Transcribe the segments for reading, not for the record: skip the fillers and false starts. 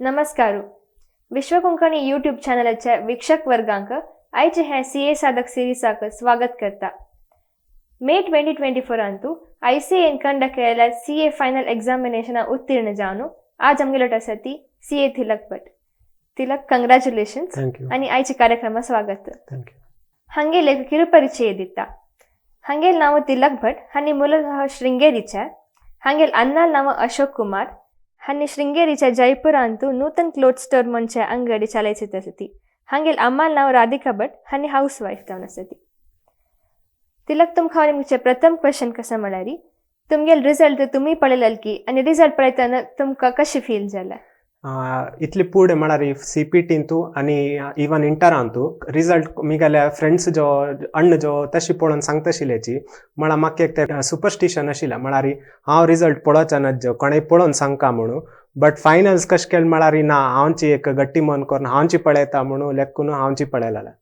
नमस्कार. विश्व कोंकणी यूट्यूब चॅनलाच्या वीक्षक वर्गांक आयचे हे सी ए साधक सिरीसाक स्वागत करता. मे 2024 अंतु आय सी एन कंडक्ट केलेल्या सी ए फायनल एक्झामिनेशन उत्तीर्ण जावन आज आमगेलो आसा ती C A Tilak Bhat. Tilak, congratulations. Thank you. आणि आयच्या कार्यक्रमा स्वागत. Thank you. हांगेले एक ಕಿರುಪರಿಚಯ ದಿತ್ತ. हांगेल नाव ತಿಲಕ್ ಭಟ್, हांणी ಮೂಲತಃ ಶೃಂಗೇರಿಚ. हांगेल अन्नाल नाव ಅಶೋಕ್ ಕುಮಾರ್. हांणी ಶೃಂಗೇರಿಚ ಜೈಪುರ ಅಂತೂ ನೂತನ್ ಕ್ಲೋತ್ ಸ್ಟೋರ್ ಮುಂಚೆ ಅಂಗಡಿ ಚಲಾಯಿಸಿದ ಸತಿ. ಹಾಂಗೆಲ್ ಅಮ್ಮಾಲ್ ನಾವ್ ರಾಧಿಕಾ ಭಟ್, हांणी हाऊस वाईफ जावन आसती. तिलक, तुमकां हांव प्रथम क्वेश्चन कसं म्हळ्यार, तुमगेल रिझल्ट तुमी पळयलेल की आनी रिझल्ट पळयतना तुमकां कशें फील जालें? इतली पुढे म्हळ्यार सी पी टींतू आनी इवन इंटरांतू रिजल्ट मिगेले फ्रेंड्स जो, अण्ण जो तशी पळोवन सांगताशिल्याची. म्हळ्यार म्हाका एक ते सुपरस्टिशन आशिल्लें, म्हळ्यार हांव रिजल्ट पळोवचें ना जो कोणेय पळोवन सांगका म्हणून. बट फायनल्स कशें केलें म्हळ्यार, ना, हांवची एक गट्टी मन करून हांवची पळयता म्हणून लेखून हांवची पळयलेलें.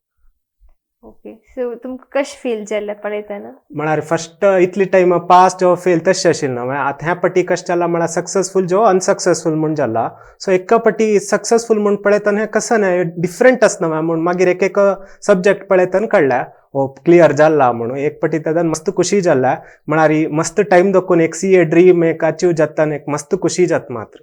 ओके, सो तुमकां कशें फील जालें पळयतना? म्हळ्यार फर्स्ट इतली टायम पास जो फेल तशें आशिल्लें न्हू. आतां ह्या पटी कशें जाला म्हळ्यार, सक्सेसफूल जो अनसक्सेसफूल म्हूण जाला. सो एका पटी सक्सेसफूल म्हूण पळयतना हें कसं न्हय, डिफरंट आसा न्हय म्हूण मागीर एक एक सब्जेक्ट पळयतना कळ्ळें, ओ क्लियर जाला म्हणून. एक पटी तेदन मस्त खुशी जाला. म्हळ्यार मस्त टायम दखून एक सी ए ड्रीम एक अचीव जाता, एक मस्त खुशी जाता मात्र.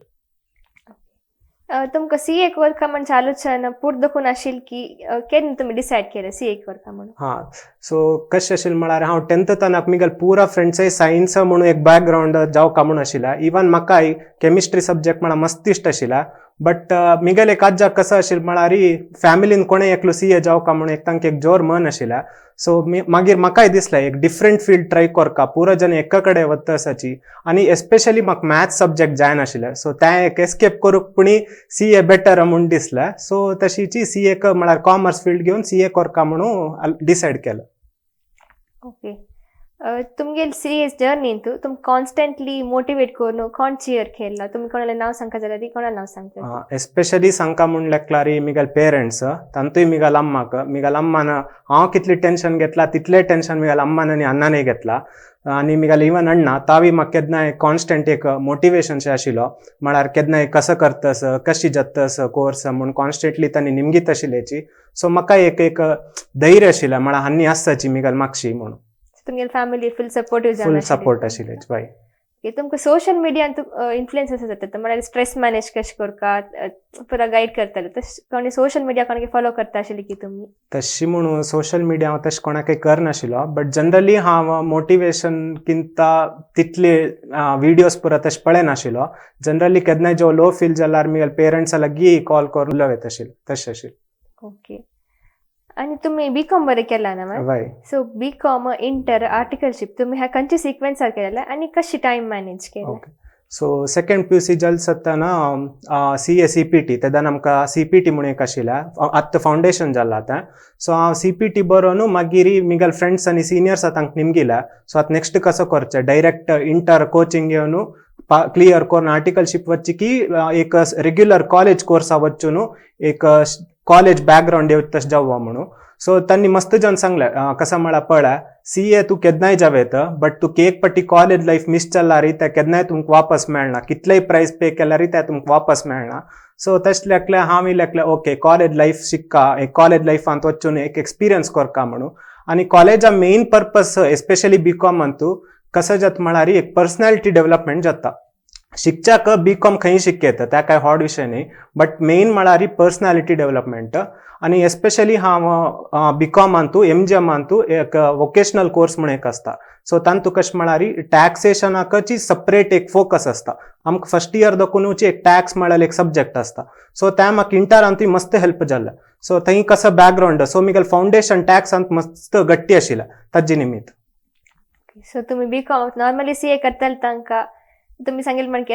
तुमकां सी एक करका म्हण आलोचना पूर्त दखून आशिल्ली की केन्ना तुमी डिसायड केलें सी एक करका म्हणून? हां, सो कशें आशिल्लें म्हळ्यार, हांव टेंथ तनाक मिगेल पुरा फ्रेंड्सय सायन्स म्हणून एक बॅकग्रावंड जावका म्हणून आशिल्लें. इवन म्हाकाय केमिस्ट्री सब्जेक्ट म्हळ्यार मस्त इश्ट आशिल्लें. बट मिगेल एक आज्जाक कसो आशिल्लें म्हळ्यार, फॅमिलीन कोणें एकलो सी ए जावका म्हणून एक तांकां एक जोर मन आशिल्लें. सो मागीर म्हाकाय दिसलें, एक डिफरंट फिल्ड ट्राय करका, पुरो जन एका कडेन वता आसाची. आनी एस्पेशली म्हाका मॅथ्स सब्जेक्ट जायनाशिल्लें. सो तें एक एस्केप करूंक पुणी सी ए बेटर म्हूण दिसलें. सो तशीची सी एक म्हळ्यार कॉमर्स फिल्ड घेवन सी ए करका म्हणून डिसायड केलें. ओके, तुमगेल सी ए जर्नींतू तुमकां कॉन्स्टंटली मोटिवेट करून कोण चियर केला? तुमी कोणालें नांव सांगता जाल्यार कोणालें नांव सांगता? एस्पेशली सांगका म्हूण लेखलारी मिगेल पेरंट्स, तांतूय मिगेल अम्माक. मिगेल अम्मान हांव कितलें टेंशन घेतला, तितलें टेंशन मिगेल अम्मान आनी अण्णानय घेतला. आनी मिगेल इवन अण्णा तावी म्हाका केन्नाय कॉन्स्टंट एक मोटिवेशन शें आशिल्लो. म्हळ्यार केन्नाय कसो करतस, कशी जातस कोर्स म्हूण कॉन्स्टंटली तांणी निमगीत आशिल्ल्याची. सो म्हाका एक एक धैर्य आशिल्लें, म्हळ्यार हांनी आसताची मिगेल मागशी म्हणून. तुमगेल फॅमिली फुल सपोर्टिव्ह जावन फुल आशिल्ली. सपोर्ट आशिल्लेच बाय. ओके, तुमकां सोशल मिडियान इन्फ्लुएन्स जाता, म्हळ्यार स्ट्रेस मॅनेज कशें करका पुरा गायड करताले, तशें कोणी सोशल मिडिया कोणाक फॉलो करता आशिल्ली की तुमी? तशी म्हणून सोशल मिडिया हांव तशें कोणाकय करनाशिल्लो, बट जनरली हांव मोटिवेशन किंता तितले विडियोज पुरा तशें पळयनाशिल्लो. जनरली केन्नाय जो लो फील जाल्यार मुगेले पेरंट्सा लागीं कॉल करून उलोवं आशिल्लें, तशें आशिल्लें. ओके, आनी तुमी बी कॉम बरें केला ना मॅम? वय. सो बी कॉम, इंटर, आर्टिकलशीप तुमी ह्या खंयच्या सिक्वेन्सार केलें आनी कशी टायम मॅनेज केलें? Okay, so second P U C जाल जाताना सी ए सी पी टी, तेन्ना आमकां सी पी टी म्हणून एक आशिल्लें, आत्तां फावंडेशन जालां आतां. सो हांव सी पी टी बरोवन मागीर मिगेल फ्रेंड्स आनी सिनियर्स तांकां निमगिलें, सो आतां नेक्स्ट कसो करचें, डायरेक्ट इंटर कोचिंग घेवन क्लियर करून आर्टिकलशीप वचची की एक रेग्युलर कॉलेज कोर्सा वचून एक कॉलेज बॅकग्रावंड येवचे तशें जावं म्हणून. सो तांणी मस्त जन सांगलें, कसं म्हळ्यार पळय, सी ए तूं केन्नाय जावं येता, बट तुका एक पट्टी कॉलेज लायफ मिस जाल्यार तें केन्नाय तुमकां वापस मेळना. कितलेय प्रायस पे केल्यारय तें तुमकां वापस मेळना. सो तशें लेखलें हांव, लेखलें ओके, कॉलेज लायफ शिक्का, एक कॉलेज लायफांत वचून एक एक्सपिरियन्स करका म्हणून. आनी कॉलेजा main purpose, especially B com Antu कसं जाता म्हळ्यार, एक पर्सनॅलिटी डेव्हलपमेंट जाता. शिकच्याक बी कॉम खंय शिकयता, त्या काय व्हड विशय न्ही, बट मेन म्हळ्यार पर्सनॅलिटी डेव्हलपमेंट. आनी एस्पेशली हांव बी कॉमांतू एम जी एमांतू एक वोकेशनल कोर्स म्हूण एक आसता. सो तांतू कशें म्हळ्यार, टॅक्सेशनाकची सपरेट एक फोकस आसता. आमकां फर्स्ट इयर दाखोवनूच एक टॅक्स म्हळ्यार एक सब्जेक्ट आसता. सो त्या म्हाका इंटरांतूय मस्त हेल्प जालें. सो थंय कसो बॅकग्रावंड, सो मुगेले फावंडेशन टॅक्सांत मस्त गट्टी आशिल्लें ताजे निमित्त. सो तुमी बी कॉम, नॉर्मली सी ए करताले तांकां तुमी सांगिल्लें म्हण की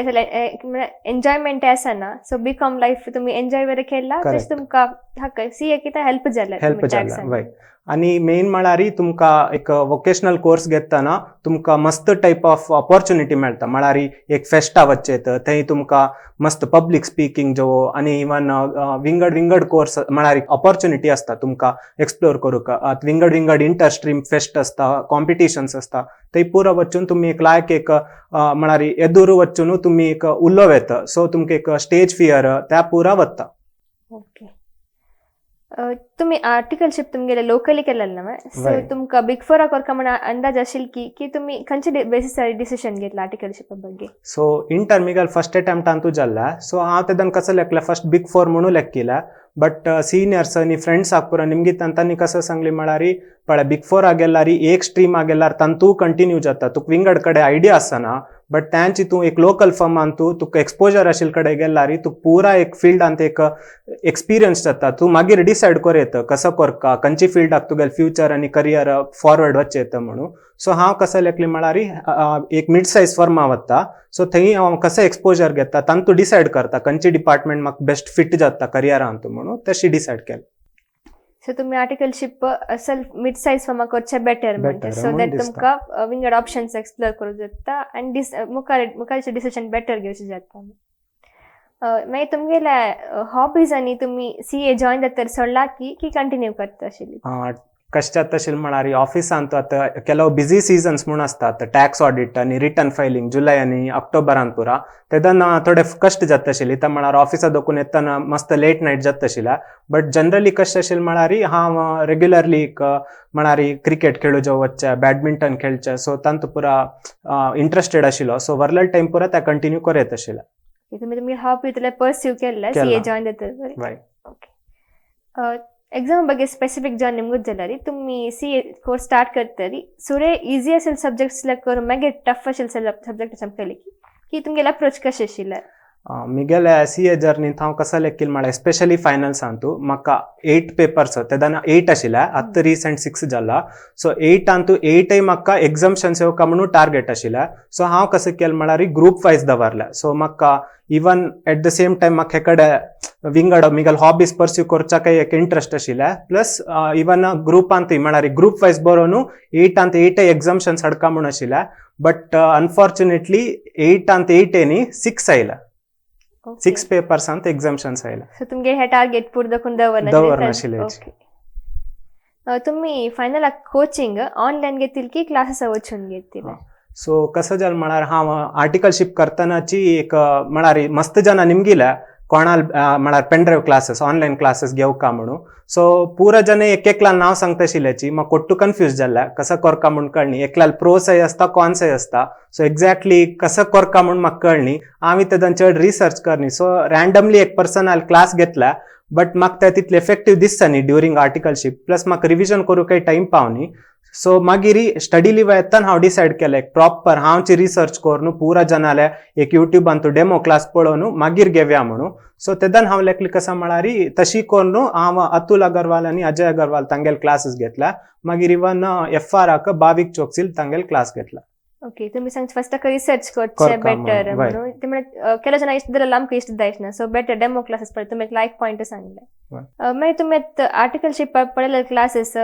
एन्जॉयमेंट आसना. सो बी कॉम लायफ तुमी एन्जॉय बरें केला तशें तुमकां हाका सी ए कितें हेल्प जालें? हेल्प जालें, वय. आनी मेन म्हळ्यार तुमकां एक वोकेशनल कोर्स घेतना तुमकां मस्त टायप ऑफ ऑपॉर्च्युनिटी मेळटा. म्हळ्यार एक फेस्टा वचचें, थंय तुमकां मस्त पब्लीक स्पिकींग जो आनी इवन विंगड विंगड कोर्स, म्हळ्यार ऑपॉर्च्युनिटी आसता तुमकां एक्सप्लोर करूंक. आतां विंगड विंगड इंटर स्ट्रीम फेस्ट आसता, कॉम्पिटिशन्स आसता. थंय पुरो वचून तुमी एक लायक एक म्हळ्यार एदुरू वचून तुमी एक उलोव येता. सो तुमकां एक स्टेज फियर त्या पुरा वता. ओके, तुम्ही आर्टिकलशिप तुमगेले लोकली केलेलं ना? सो वय. तुमकां बिग फोराक करका म्हण अंदाज आशिल की की तुम्ही खंयचे बेसिसार डिसिशन घेतला आर्टिकलशिपा ಬಗ್ಗೆ? So inter Miguel first attempt जाल्ला. सो हांव तेदन कसं लेखलें, फर्स्ट बिग फोर म्हणून लेखिला. बट सिनियर्स आनी फ्रेंड्स पुरा निमगीत तांणी कसं सांगली म्हळ्यार, पळय बिग फोर गेल्यार एक स्ट्रीम गेल्यार तांतू कंटिन्यू जाता, तुका विंगड कडेन आयडिया आसना. बट त्यांची तूं एक लोकल फर्मान तूं तुका एक्सपोजर आशिल्ले कडेन गेल्यार तुका पुरा एक फिल्डांत एक एक्सपिरियन्स जाता. तूं मागीर डिसायड कर येता कसो करका, खंयची फिल्डाक तुगेले फ्युचर आनी करियर फॉरवर्ड वचचें येता म्हणून. सो हांव कसं लेखलें म्हळ्यार, एक मिड सायज फर्मा वता, सो थंय हांव कसं एक्सपोजर घेता, तांतू डिसायड करता खंयची डिपार्टमेंट म्हाका बेस्ट फिट जाता करियरांत म्हणून, तशी डिसायड केलें. सो तुम्ही आर्टिकलशिप असल मिड सायज फर्मा करचे बेटर म्हणटा, Better so म्हणून that दिसता. तुमकां विंगड ऑप्शन्स एक्सप्लोर करूं जाता आनी डिस मुखार मुखारचे डिसिजन बेटर घेवचें जाता. मागीर तुमगेले हॉबीज आनी तुमी सीए जॉयन जातर सोडला की की कंटिन्यू करता आशिल्ली? कशें जाता अशें म्हळ्यार, ऑफिसांत आतां ಕೆಲವು बिझी सीजन्स म्हूण आसतात, टॅक्स ऑडिट आनी रिटर्न फायलिंग जुलय आनी ऑक्टोबरान पुरा, तेदना थोडे कश्ट जाता आशिल्ले. इतां म्हळ्यार ऑफिसा दोकून येतना मस्त लेट नायट जाता आशिल्ले. बट जनरली कशें आशिल्लें म्हळ्यार, हांव रेग्युलरली एक म्हळ्यार क्रिकेट खेळूं वचचें, बॅडमिंटन खेळचें. सो तांतू पुरा इंट्रस्टेड आशिल्लो. सो वरलेलो टायम पुरा ते कंटिन्यू करत आशिल्ले. तुमी तुमगे हॉबी तुला पर्स्यू केल्ले सीए केला. जॉयन जातर? वय. ओके, एक्झाम ಬಗ್ಗೆ स्पेसिफिक जावन निमगूच जाल्यार, तुमी सी ए कोर्स स्टार्ट करतरी सुरे इजी असेल सब्जेक्ट सिलेक्ट करून मागीर टफ असेल सब्जेक्ट समकली की की तुमगेले अप्रोच कशें आशिल्लें? मिगेले सी ए जर्नींत हांव कसो लेखील म्हळ्यार, एस्पेशली फायनल्सांतू म्हाका एट पेपर्स, तेदना एट आशिल्ले, आतां रिसंट सिक्स जाला. सो एटांतू एटय म्हाका एग्जाम्शन्स येवका म्हणून टार्गेट आशिल्ले. सो हांव कसो केलें म्हळ्यार, ग्रूप वायज दवरले. सो म्हाका even at the same time म्हाका हे कडेन विंगड मिगेल हॉबीज पर्स्यू करच्याकय एक इंट्रस्ट आशिल्ले. प्लस इवन ग्रुपांतूय म्हळ्यार ग्रूप वायज बरोवन एटांत एटय एग्जाम्शन्स हाडका म्हूण आशिल्ले. बट अनफॉर्च्युनेटली एटांत एट न्ही, सिक्स आयला. सिक्स पेपर्सांत एग्जाम्शन्स आयला. सो तुमगे हे टार्गेट पूर्ण दाखोवन दवरनाशिल्लें? दवरनाशिल्लें. ओके, तुम्ही फायनलाक कोचिंग ऑनलायन घेतील की क्लासेस वचून घेतील? सो कसं जालें म्हळ्यार, हांव आर्टिकलशीप करतनाची एक म्हळ्यार मस्त जाणां निमगिले कोणाल म्हळ्यार pen drive classes, online classes घेवका म्हणून. सो पुरा जण एक एकला नांव सांगता आशिल्ल्याची, म्हाका कोट्टू कन्फ्यूज जाल्ले, कसो करका म्हूण कळनी. एकल्याल प्रोसय आसता, कॉन्सय आसता. सो एक्झॅक्टली कसो करका म्हूण म्हाका कळनी. हांवें तेदन चड रिसर्च करनी. सो रँडमली एक पर्सनाल क्लास घेतला, बट म्हाका ते तितले इफेक्टीव दिसता न्ही ड्युरींग आर्टिकलशीप. प्लस म्हाका रिविजन करूंकय टायम पावनी. सो मागीर स्टडी लिवा येतना हांव डिसायड केलें, एक प्रॉपर हांवची रिसर्च करून पुरा जनाले एक युट्यूबान तूं डेमो क्लास पळोवन मागीर घेवया म्हणून. सो तेदन हांव लेखले कसा म्हळ्यार, तशी करून हांव अतुल अगरवाल आनी अजय अगरवाल तांगेले क्लासीस घेतला. मागीर इवन एफ आराक भावीक चोक्सील तांगेले क्लास घेतला. ओके, तुम्ही सांग फर्स्ट रिसर्च करचे करका बेटर म्हणून, वय. म्हणून. ते म्हळ्यार ಕೆಲವು ಜನ ಇಷ್ಟದಲ್ಲ, आमकां इष्ट जायना, सो बेटर डेमो क्लासेस पळय. तुम्ही एक लायक पॉयंट सांगले. वय. मागीर तुमी आर्टिकलशीप पळयले क्लासेस,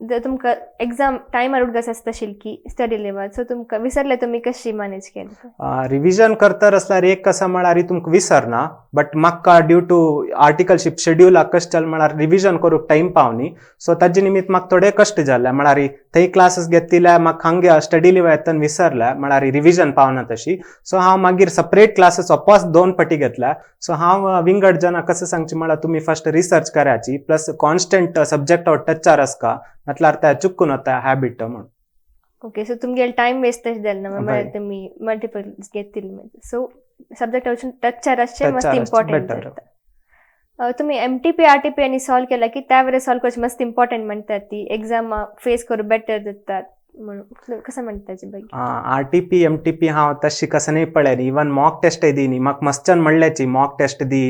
तुमकां एक्झाम टायमार उडगास आसता आशिल्ली की स्टडी लेवल, सो तुमकां विसरले, तुमी कशी मॅनेज केलें? रिविजन करतर असल्यार एक कसा म्हळ्यार तुमकां विसरना. बट म्हाका ड्यू टू आर्टिकलशीप शेड्यूल कशें जालें म्हळ्यार, रिविजन करूंक टायम पावनी. सो ताजे निमित्त म्हाका थोडे कश्ट जाले. म्हळ्यार थंय क्लासीस घेतिल्ले, म्हाका हांगे स्टडी लिवा येतना विसरले, म्हळ्यार रिविजन पावना तशी. सो हांव मागीर सपरेट क्लासीस ऑपोस दोन पटी घेतले. सो हांव विंगड जाणां कसं सांगचें म्हळ्यार, तुमी फर्स्ट रिसर्च करायची, प्लस कॉन्स्टंट सब्जेक्ट टचार आसका, म्हटल्यार ते चुकून वता हॅबिट म्हणून. ओके, सो तुमगेले टायम वेस्ट जालें ना? म्हळ्यार वय. तुमी मल्टिपल घेतिल्ले, सो सब्जेक्ट वचून टचार आसचें मस्त टचार आसचें इम्पॉर्टंट better. जाता. तुमी एमटीपी आरटीपी आनी सॉल्व केला की त्या वेळेर सॉल्व करचें मस्त इम्पॉर्टंट म्हणटात, ती एक्झाम फेस करूं बेटर जातात म्हणून, कसं म्हणटा ताचे ಬಗ್ಗೆ? आरटीपी एमटीपी हांव तशी कसं नाही पळयली. इवन मॉक टेस्ट दिनी. म्हाका मस्तच्यान म्हणल्याची मॉक टेस्ट दी,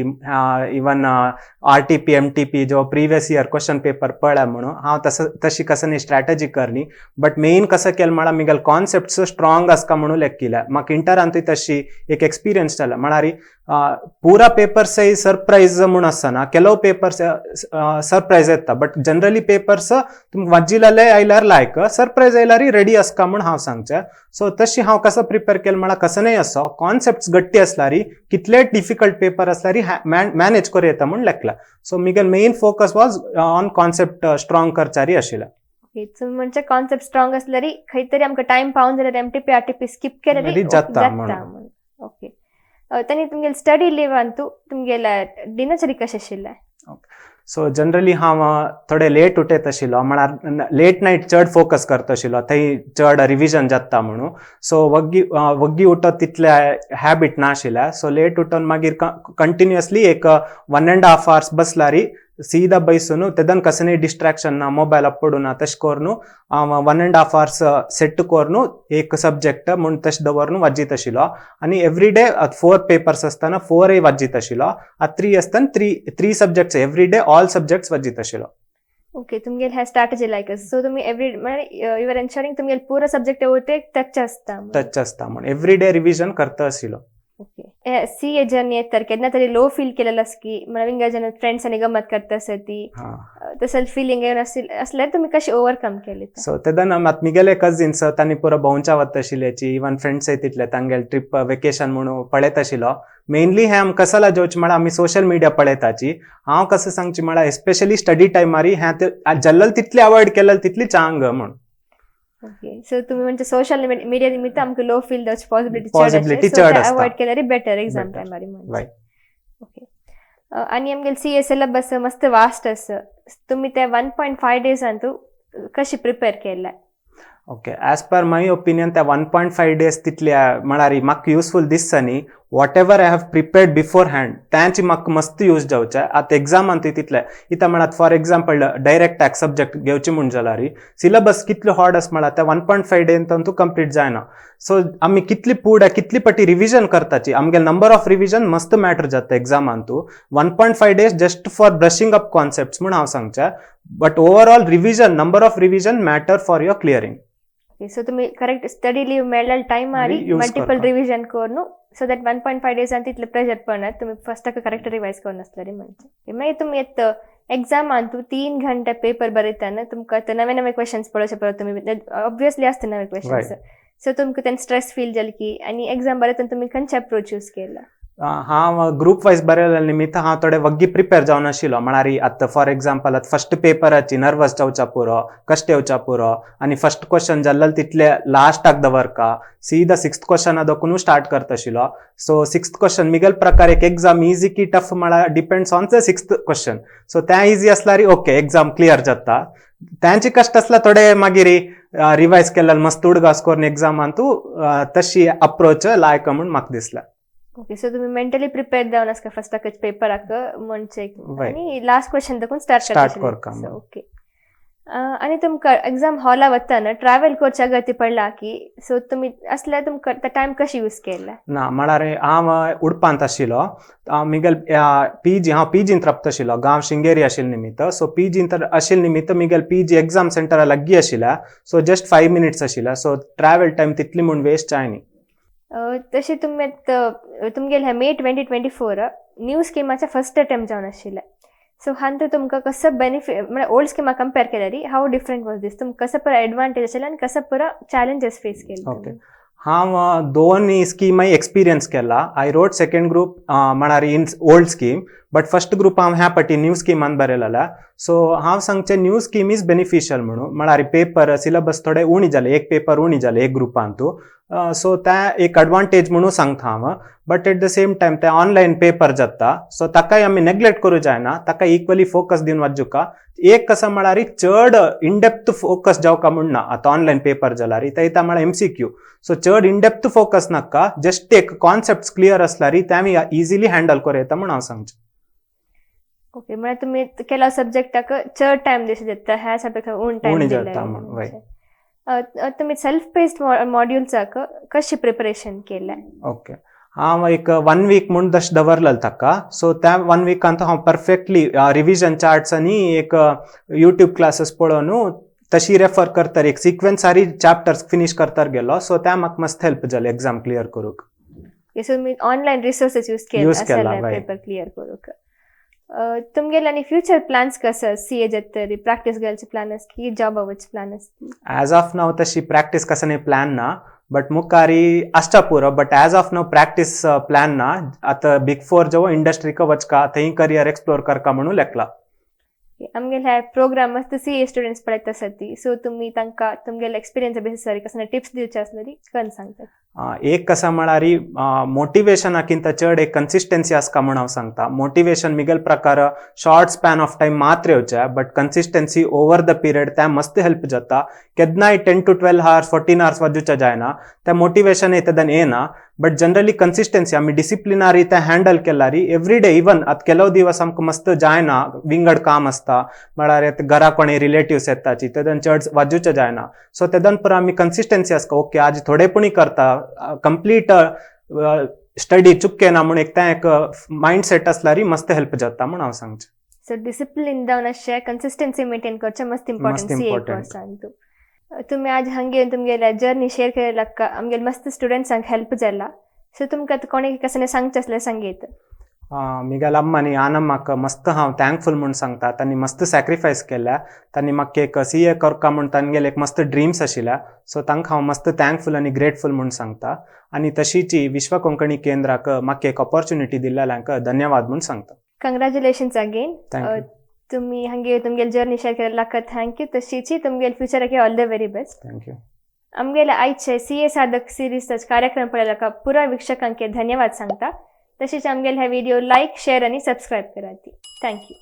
इवन आरटीपी एमटीपी जो प्रिवियस इयर क्वेश्चन पेपर पळय म्हणून. हांव तसं तशी कसं नाही स्ट्रॅटजी करनी. बट मेन कसं केलें म्हळ्यार, मिगेल कॉन्सेप्ट्स स्ट्रॉंग आसका म्हणून लेखिले. म्हाका इंटरांतूय तशी एक एक्सपिरियन्स जाला. म्हळ्यार पुरा पेपर्सय सरप्रायज म्हूण आसना, ಕೆಲವು पेपर्स सरप्रायज येता. बट जनरली पेपर्स तुमकां वाजिल्ले आयल्यार लायक, सरप्रायज आयल्यार रेडी आसका म्हूण हांव सांगचें. सो तशी हांव कसो प्रिपेर केलें म्हळ्यार, कसो न्हय असो कॉन्सेप्ट्स गट्टी आसल्यार कितले डिफिकल्ट पेपर आसल्यार मॅनेज करूं येता म्हूण लेखला. So Miguel main focus was on concept strong करचारी आशिल्लें. ओके, सो म्हणजे कॉन्सेप्ट स्ट्रॉंग असल्यारी खंय तरी आमकां टायम पावून जाल्यार एमटीपी आरटीपी स्किप केल्यार तरी जाता म्हणून. ओके, तांणी तुमगेले स्टडी लिव्हान तूं तुमगेले दिनचरी कशें आशिल्लें? सो जनरली हांव थोडे लेट उठयत आशिल्लो, म्हळ्यार लेट नायट चड फोकस करता आशिल्लो, थंय चड रिविजन जाता म्हणून. सो वग्गी वग्गी उठत तितले हॅबिट नाशिल्ले. सो लेट उठून मागीर कंटिन्युअसली एक 1.5 आवर्स बसलारी सीधा बैसून, तेदन कसलें डिस्ट्रॅक्शन ना, मोबायल पडूना ना, तशें करून हांव 1.5 आवर्स सेट करून एक सब्जेक्ट म्हूण तशें दवरून वाजीत आशिल्लो. आनी एवरी डे 4 पेपर्स आसतना 4 वाजीत आशिल्लो, आतां 3 आसतना three subjects every day all subjects वाजीत आशिल्लो. ओके, तुमगेले ह्या स्ट्रॅटजी लायक, सो तुमी एवरी म्हळ्यार you are एन्शरिंग तुमगेले पुरो सब्जेक्ट वयते टच आसता. टच आसता म्हूण एवरी डे रिविजन करता आशिल्लो. ओके, सी ए जर्नी येत तर केन्ना तरी लो फील केलेलं की म्हळ्यार विंगड जण फ्रेंड्स आनी गमत करता आसत ती तसं फिलिंग येवन असल्यार तुमी कशी ओवरकम केली? सो तेन्ना आतां मिगेले कजिन्स तांणी पुरो भोंवच्या वता आशिल्ल्याची, इवन फ्रेंड्सय तितले तांगेले ट्रिप वेकेशन म्हणून पळयत आशिल्लो. मेनली हें आमकां कसाला जेवचें म्हळ्यार आमी सोशल मिडिया पळयताची. हांव कसं सांगचें म्हळ्यार एस्पेशली स्टडी टायमारी हें जल्लल तितली अवॉयड केलें तितली चांग म्हूण. ओके, सो तुम्ही म्हणजे सोशल मिडिया निमित्त आमकां लो फील जावची पॉसिबिलिटी पॉसिबिलिटी चड आसता, अवॉयड केल्यार बेटर एक्झाम टायमार. ओके, आनी आमगेले सी ए सिलेबस मस्त वास्ट आसा, तुम्ही ते 1.5 डेजान तूं कशी प्रिपेर केलां? Okay, as per my opinion त्या 1.5 डेज तितले म्हळ्यार म्हाका युजफूल दिसता न्ही. Whatever I have prepared beforehand तांची म्हाका मस्त यूज जावचें आतां एग्जामान तितले इतां म्हळ्यार फॉर एग्जाम्पल डायरेक्ट एक सब्जेक्ट घेवचे म्हूण जाल्यार सिलेबस कितलो हार्ड आसा म्हळ्यार त्या 1.5 डेन तूं कंप्लीट जायना. सो आमी कितली पुढे कितली पटी रिविजन करताची, आमगे नंबर ऑफ रिविजन मस्त मॅटर जाता एग्जामान. तूं 1.5 days just for brushing up concepts म्हूण हांव सांगचें, but overall revision, number of revision matter for your clearing. So तुम्ही करेक्ट स्टडी लीव मेळ्ळें टायमारी मल्टिपल रिविजन करून, सो that 1.5 डेजान तितले प्रेशर पडना, तुम्ही फर्स्ट करेक्ट रिवायज करून आसतले. म्हणजे मागीर तुमी येत एग्जामान तूं 3 घंटे पेपर बरयतना तुमकां नवे नवे क्वेश्चन्स पळोवचे पडटा, तुमी ऑब्वियसली आसता नवे क्वेश्चन्स, सो तुमकां तेन्ना स्ट्रेस फील जालें की आनी एक्झाम बरयतना तुमी खंयचे अप्रोच यूज केला? हांव ग्रूप वायज बरयलें निमित्त हांव थोडे वग्गी प्रिपेर जावन आशिल्लो. म्हळ्यार आतां फॉर एग्जाम्पल आतां फर्स्ट पेपराची नर्वस जावच्या पुरो, कश्ट येवच्या पुरो, आनी फर्स्ट क्वेश्चन जाल्ले तितले लास्टाक दवरका, सीधा सिक्स्थ क्वेश्चना दोकून स्टार्ट करता आशिल्लो. सो सिक्स्थ क्वेश्चन मिगेल प्रकार एक एग्जाम इजी की टफ म्हळ्यार depends on the sixth question. So तें इजी आसल्यार ओके एग्जाम क्लियर जाता, तांचे कश्ट आसल्यार थोडे मागीर रिवायज केल्यार मस्त उडगास करून एग्जामान तूं तशी अप्रोच लायक म्हूण म्हाका दिसलें. ओके, सो तुम्ही मेंटली प्रिपेअर जावन आसता फर्स्टाकच पेपराक म्हणजे आनी लास्ट क्वेश्चन दाखून स्टार्ट करता. ओके, आनी तुमकां एग्जाम हॉला वतना ट्रॅव्हल करच्या अगत्य पडला की, सो तुमी असल्यार तुमकां टायम कशी यूज केला? ना, म्हळ्यार हांव उडपांत आशिल्लो, मिगेल पी जी, हांव पी जींत राबता आशिल्लो, गांव शृंगेरी आशिल्ले निमित्त. सो पी जींत आशिल्ले निमित्त मिगेल पी जी एग्जाम सेंटरा लागीं आशिल्ल्या, सो जस्ट 5 मिनिट्स आशिल्ल्या, सो ट्रॅव्हल टायम तितली म्हूण वेस्ट जायनी. तशें तुमी तुमगेले मे 2024 न्यू स्किमाचे फर्स्ट अटेम्प्ट जावन आशिल्लें, सो हांतूं तुमकां कसो बेनिफीट, म्हळ्यार ओल्ड स्किमा कंपेर केल्यार हाव डिफरंट वॉज दीस, तुमकां कसो पुरो एडवांटेज आशिल्लें आनी कसो पुरो चॅलेंजीस फेस केले? ओके, हांव दोन स्किमय एक्सपिरियन्स केला. I wrote second group म्हळ्यार in old scheme, but first group हांव ह्या पटी न्यू स्किमान बरयलेला. सो हांव सांगचें न्यू स्कीम is beneficial म्हणून, म्हळ्यार पेपर सिलेबस थोडे उणी जाले, एक पेपर उणी जाले एक ग्रुपांतू, सो तें एक एडवांटेज म्हणून सांगता हांव. But at the same time ते ऑनलायन पेपर जाता, सो ताकाय आमी नेग्लेक्ट करूं जायना, ताका इक्वली फोकस दिवन वाजुका. एक कसं म्हळ्यार चड इनडेप्थ फोकस जावका म्हूण ना, आतां ऑनलायन पेपर जाल्यार ते म्हळ्यार एमसीक्यू, सो चड इनडेप्थ फोकस नाका, जस्ट एक कॉन्सेप्ट क्लियर आसल्यार ते आमी इजिली हँडल करूं येता म्हूण हांव सांगचें. ओके, म्हळ्यार तुमी केला सब्जेक्टाक चड टायम दिवचो जाता, ह्या सब्जेक्टाक उण टायम जाता म्हूण. तुमी सेल्फ बेस्ड मॉड्युल्साक कशी प्रिपरेशन केलें? ओके, हांव एक 1 वीक म्हूण तशें दवरलें ताका. सो त्या 1 विकांत हांव परफेक्टली रिविजन चार्ट्स आनी एक युट्यूब क्लासीस पळोवन तशी रेफर करता, एक सिक्वेन्स सारी चॅप्टर्स फिनीश करता गेलो. सो त्या म्हाका मस्त हेल्प जालें एग्जाम क्लियर करूंक. सो तुमी ऑनलायन रिसोर्सीस यूज केले पेपर क्लियर करूंक. तुमगेले आनी फ्युचर प्लॅन्स कसं सी ए जातरी प्रॅक्टीस घालचे प्लॅन आसा की जॉब वचचे प्लॅन आसा? एज ऑफ नाव तशी प्रॅक्टीस कसं नाही प्लॅन ना, बट मुखारी आसता पुरो, but as of now practice plan ना. आतां बिग फोर जवळ इंडस्ट्रीक वचका, थंय करियर एक्सप्लोर करका म्हणून लेखला. आमगेले हे प्रोग्राम मस्त सी ए स्टुडंट्स पळयता आसत, सो तुमी तांकां तुमगेले एक्सपिरियन्सा बेसिसार कसले टिप्स दिवचे आसलेली कन सांगतात. एक कसा म्हळ्यार मोटिवेशनाकिंत चड एक कन्सिस्टन्सी आसका म्हूण हांव सांगता. मोटिवेशन मिगेल प्रकार शॉर्ट स्पॅन ऑफ टायम मात्र येवचे, but consistency over the period त्या मस्त हेल्प जाता. केन्नाय 10 to 12 hours, 14 hours वाजूच्या जायना, त्या मोटिवेशन येता येना, बट जनरली कन्सिस्टन्सी आमी डिसिप्लिनरी ते हँडल केल्यारी एवरी डे, इवन आतां ಕೆಲವು दिवस आमकां मस्त जायना, विंगड काम आसता, म्हळ्यार आतां घरा कोणी रिलेटिव्स येताची, तेदन चड वाजूचे जायना. सो तेदन पुरा आमी कन्सिस्टन्सी आसता, ओके आज थोडे पुणी करता, कंप्लीट स्टडी चुक्के ना म्हूण एक तें एक मायंड सेट असल्यारी मस्त हेल्प जाता म्हूण हांव सांगचें. सो डिसिप्लिन जावन अशें कन्सिस्टन्सी मेंटेन करचें मस्त इम्पॉर्टंट सी ए important. कोर्सांतू. तुमी आज हांगे येवन तुमगेले जर्नी शेअर केलें, आमगेले मस्त स्टुडंट्सांक हेल्प जाला. सो तुमकां आतां कोणें कसलें सांगचें आसल्यार सांगयत. मिगेल अम्मा आनी आनम्माक मस्त हांव थँकफूल म्हूण सांगता. तांणी मस्त सॅक्रिफायस केल्या. तांणी म्हाका एक सी ए करका म्हूण तांगेले एक मस्त ड्रीम्स आशिल्ल्या, सो तांकां हांव मस्त थँकफूल आनी ग्रेटफूल म्हूण सांगता. आनी तशीच विश्व कोंकणी केंद्राक म्हाका एक ऑपॉर्च्युनिटी दिल्ल्यांक धन्यवाद म्हूण सांगता. Congratulations again. Thank you. तुम्ही हांगे तुमगेले जर्नी शेअर केलें, thank you. तशीच तुमगेले फ्युचराक all the very best. Thank you. आमगेले आयचे सी ए साधक सिरीज कार्यक्रम पळयला पुरा वीक्षकांके धन्यवाद सांगता. तसेच आमगेले हे व्हिडिओ लाईक, शेअर आणि सबस्क्राईब करा. Thank you.